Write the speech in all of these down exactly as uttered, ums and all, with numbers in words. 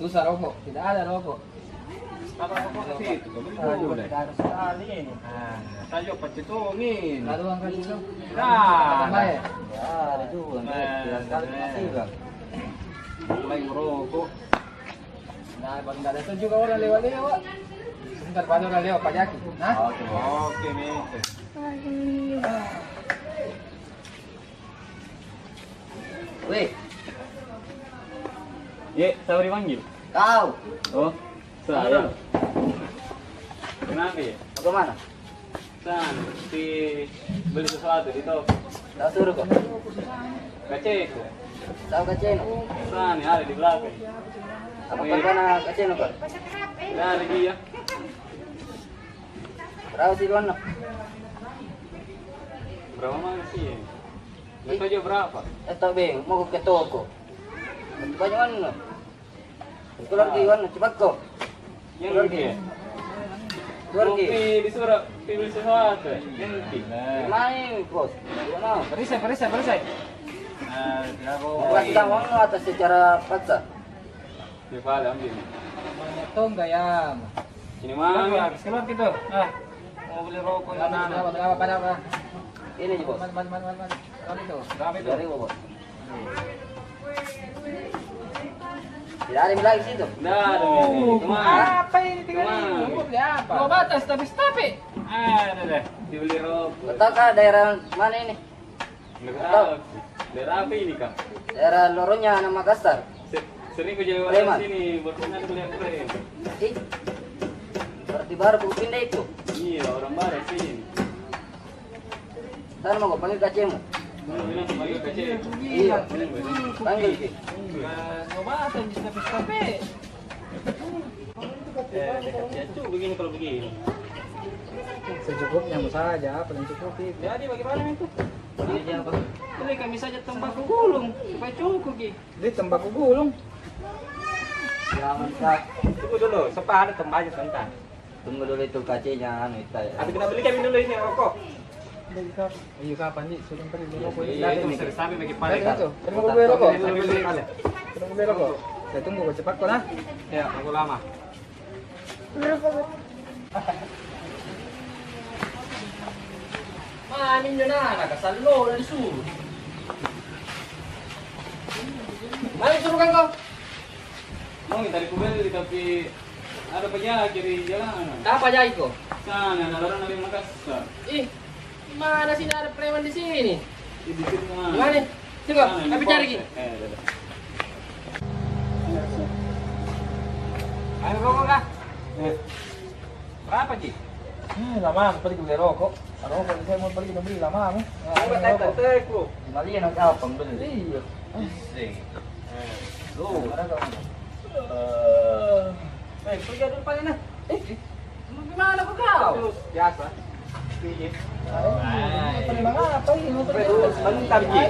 Susah rokok, tidak ada rokok. Apa rokok di situ? Belum boleh. Tidak ada sekali ini. Ah, saya pakai tong ini. Lalu angkat itu. Dah. Tambah ya? Ya, ada juga. Nah, tidak sekali masih, Bang. Mulai merokok. Nah, Bang, tidak ada juga orang lewat-lewat. Sebentar, paling orang lewat, pajaki. Hah? Oke, Mister. Weh. Ye, siapa dipanggil? Kau. Oh, saya. Kenapa ya? Mau ke mana? Sana, si beli sesuatu di toko. Kau suruh kau? Kaceko. Tahu kaceno? Sana, ada di belakang. Apa pernah kaceno kau? Ada dia. Berapa sih, Wan? Berapa mana sih? Itu aja berapa? Eh, tak beng, mau ke toko. Banyak mana? Keluar ki, Wan, cepat kau. Yang keluar ki. Keluar ki. Kopi disuruh, kopi beli sesuatu. Yang kopi. Main, bos. Tidak mau. Perisai, perisai, perisai. Kasih tahu atas secara paksa. Dia pala ambil. Mana tong gaya. Sini, Mang. Habis keluar kita. Ah. Mau beli rokok. Berapa, berapa, berapa? Ini ji, bos. Mana, mana, mana, mana? Berapa itu? Berapa itu? Dua ribu, bos. Tidak ada yang lagi situ. Tidak ada. Apa ini tiga ribu? Mau beli apa? Dua batang, tapi, tapi. Ah, ada dah. Dibeli rokok. Kau tahu kah daerah mana ini? Daerah apa ini, Kak? Daerah lorongnya anak Makassar. Sering ku jalan sini, baru pernah ku lihat keren. Ih, berarti baru ku pindah itu. Iya, orang baru sini. Ntar mau ku panggil kacemu. Mau bilang panggil kacemu. Iya. Panggil ki. Coba aja bisa tapi. Eh, dekat situ begini kalau begini. Secukupnya saja, paling cukup itu. Jadi bagaimana itu? Ini dia apa? Ini kami saja tembakau gulung, supaya cukup ki. Ini tembakau gulung. Jangan, Kak. Tunggu dulu, siapa ada tembakau sebentar. Tunggu dulu itu kacenya, anu, itu ya. Ada kita beli kami dulu ini rokok. Iya, kapan, Ji? Sudah beli rokok. Iya, itu. Tadi itu. Tadi mau beli rokok. Tadi mau beli rokok. Saya tunggu kau cepat kau lah. Ya, aku lama. Mana minyo na, nak kasal lo dari su. Mana suruh kan kau? Mau minta dikubel, tapi ada pajaki di jalanan. Apa pajaki ko? Sana, ada orang dari Makassar. Ih, mana sini ada preman di sini? Di situ mana? Di mana? Sini, kau, tapi cari ki. Eh, ada, ada. Ayo, rokok kah? Eh. Berapa, Ji? Hmm, lama aku pergi beli rokok. Rokok saya mau pergi beli lama aku. Nah, ini rokok. Lima lima nak apa beli? Iya. Isi. Eh, lu. Mana kau? Eh, pergi dulu paling nah. Eh, mau gimana kau? Biasa. Pergi. Mau pergi mana? Pergi, mau pergi. Sebentar, Ji.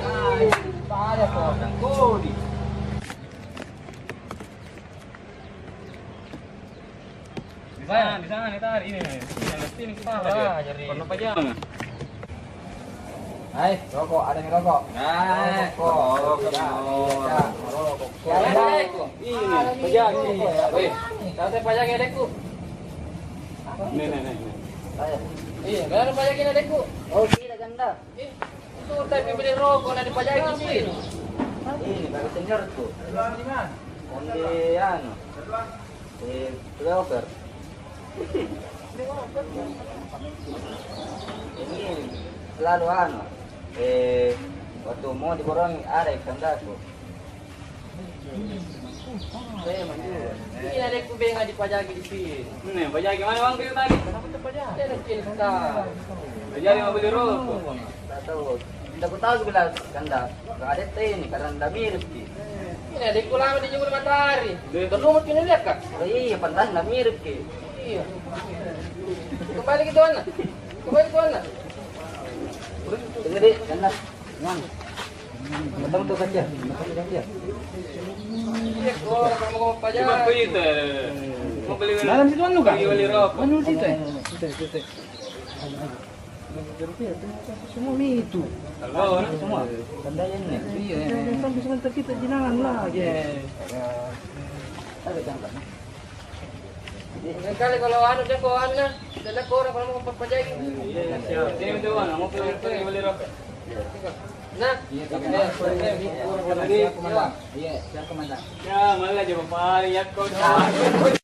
Payah kau. Kau di. Di sana, di sana, nih, tadi ini, nih. Yang pasti ini kita aja. Jadi perlu pajak. Hai, rokok, ada nih rokok. Hai, rokok. Rokok. Ini, pajak ini. Weh, saya pajak ya, adekku. Nih, nih, nih, nih. Iya, kan ada pajak ini, adekku. Oh, tidak, ganda. Eh, itu tapi beli rokok, nak dipajaki sih. Ini, bagi senior tuh. Di anu. Eh, flyover. Ini selalu anu, eh, waktu mau diborongi, ada ikan daku. Saya maju. Ini adekku benga dipajaki di sini. Ini, pajaki mana bang, tadi? Kenapa terpajak? Dia ada cinta. Pajaki mau beli rokok. Tak tahu. Tidak ku tahu, ku bilang, kan dah, nggak ada teh ini, karena ndak mirip ki. Ini adekku lama dijemur matahari. Terlumut kini lihat kah? Oh iya, pantas ndak mirip ki. Iya. Kembali ke tuan. Kembali ke tuan. Dengar deh, kan dah. Nang. Datang tuh kaca. Datang tuh kaca. Iya, kalau kamu mau pajak. Cuma begitu. Mau beli, dalam situ anu kah? Beli, beli rokok. Anu situ, eh. Situ, situ. Semua mi itu. Semua. Tandanya ni. Iya, iya. Jangan sampai sebentar kita jenangan lagi. Iya. Lain kali kalau anu, jangko anu nah. Jangko orang kalau mau perpanjangi. Iya, siap. Sini tuh, Bang. Mau ke, ke beli rokok. Nah. Iya, siap, Komandan. Iya, siap, Komandan. Ya, malah coba paling ya kau.